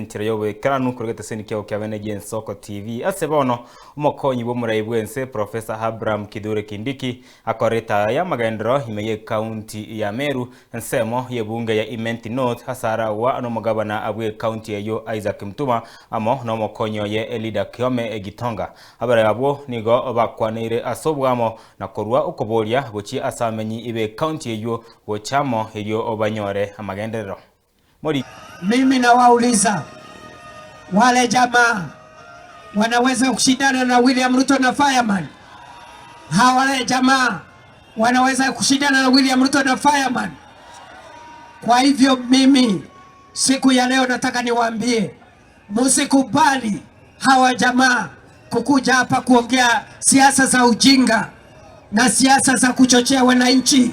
Enchera y'oboikeranu korwa egeteseni kiao kia bene gi'Ensoko TV. Ase bono, omokonyi bw'omorai bw'ense Professor Abraham Kithure Kindiki akore etaya y'amagenderero ime y'ekaunti ya Meru, ensemo y'ebunge ya Imenti North ase aragwa n'omogabana bw'ekaunti eyio Isaac Mutuma amo n'omokonyi oye Elida Kiome Gitonga. Abarai abwo nigo bakwaneire ase obwamo na korwa okoboria gochia ase amenyi b'ekaunti eyio gocha amo erio banyore amagenderero. Mori Mimi nawauliza wale jamaa wanaweza kushindana na William Ruto na Fireman? Hawa wale jamaa wanaweza kushindana na William Ruto na Fireman? Kwa hivyo mimi siku ya leo nataka niwaambie, msikubali hawa jamaa kukuja hapa kuongea siasa za ujinga na siasa za kuchochea wananchi.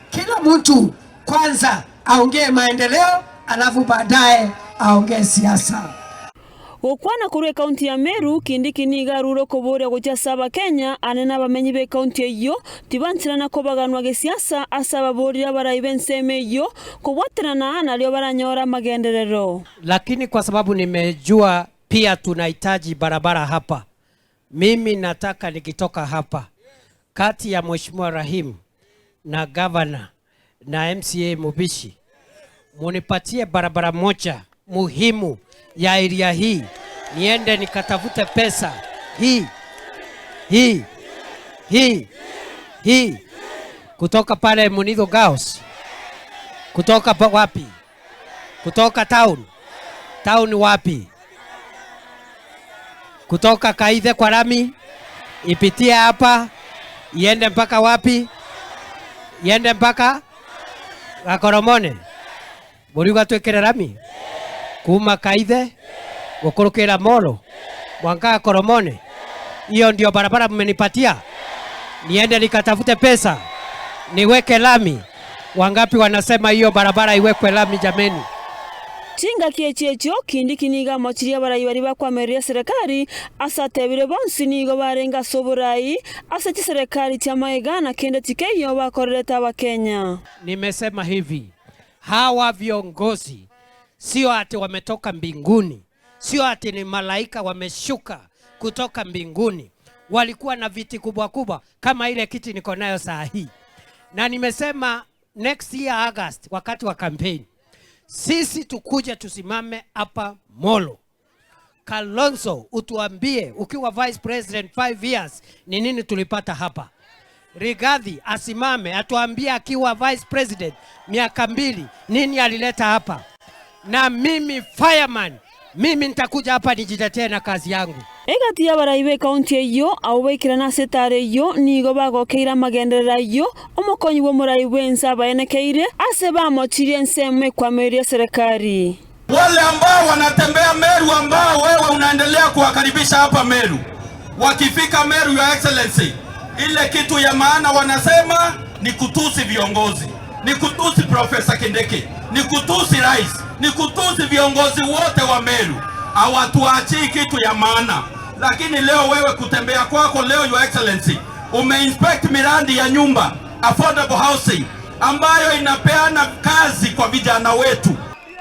Kila mtu kwanza aongee maendeleo, alafu baadaye aongee siasa. Gokwana korwa ekaunti ya Meru, Kindiki nigo arure okoboria gochia ase Abakenya ane na abamenyi ba ekaunti eyio tibancherana kobaganwa gesiasa ase ababorire abarai ba ensemo eyio kobwaterana nario baranyore amagenderero. Lakini kwa sababu nimejua pia tunahitaji barabara hapa, mimi nataka nikitoka hapa, kati ya Mheshimiwa Rahim na governor na MCA Mubishi, munipatie barabara moja muhimu ya area hii, niende nikatafute pesa hii hii hii hii kutoka pale Munido Girls, kutoka wapi? Kutoka town. Town wapi? Kutoka Kaithe kwa lami ipitie hapa iende mpaka wapi? Iende mpaka Gakoromone. Muriuga twikire lami kuma Kaithe gukurukira Molo mwanka Gakoromone. Hiyo ndio barabara mmenipatia, niende nikatafute pesa niweke lami? Wangapi wanasema hiyo barabara iwekwe lami jameni? Chingaki echi echio Kindiki nigo amochirie abarai baria bakwamereria serikali ase atebire bonsi nigo barenga ase oborai ase chiserikali chia maega na kende tikeiyo bakorerete Abakenya. Nimesema hivi, hawa viongozi sio ati wametoka mbinguni, sio ati ni malaika wameshuka kutoka mbinguni. Walikuwa na viti kubwa kubwa kama ile kiti niko nayo saa hii. Na nimesema next year August, wakati wa campaign, sisi tukuje tusimame hapa Molo. Kalonzo, utuambie ukiwa vice president 5 years ni nini tulipata hapa. Rigathi asimame atuambie akiwa vice president miaka 2 nini alileta hapa. Na mimi fireman, mimi nitakuja hapa nijitetee na kazi yangu. Egati y'abarai ba ekaunti eyio abo baikirana ase etara eyio nigo bagokeire amagenderero ayio omokonyi bw'omorai bw'ense abaenekeire ase bamochirie ensemo ekwameria serikali. Wale ambao wanatembea Meru, ambao wewe unaendelea kuwakaribisha hapa Meru, wakifika Meru, Your Excellency, ile kitu ya maana wanasema ni kutusi viongozi, ni kutusi Profesa Kindiki, ni kutusi rais, ni kutusi viongozi wote wa Meru. Hawatuachii kitu ya maana. Lakini leo wewe kutembea kwako leo, Your Excellency, umeinspect miradi ya nyumba affordable housing ambayo inapeana kazi kwa vijana wetu.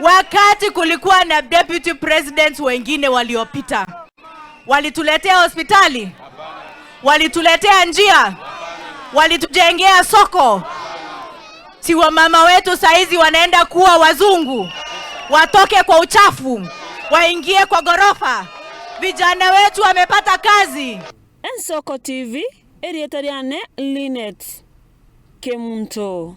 Wakati kulikuwa na deputy presidents wengine waliopita, walituletea hospitali, walituletea njia, walitujengea soko. Si wamama wetu saizi wanaenda kuwa wazungu, watoke kwa uchafu, waingie kwa gorofa. Vijana wetu wamepata kazi. Ensoko TV, Erietariane, Linet Kemunto.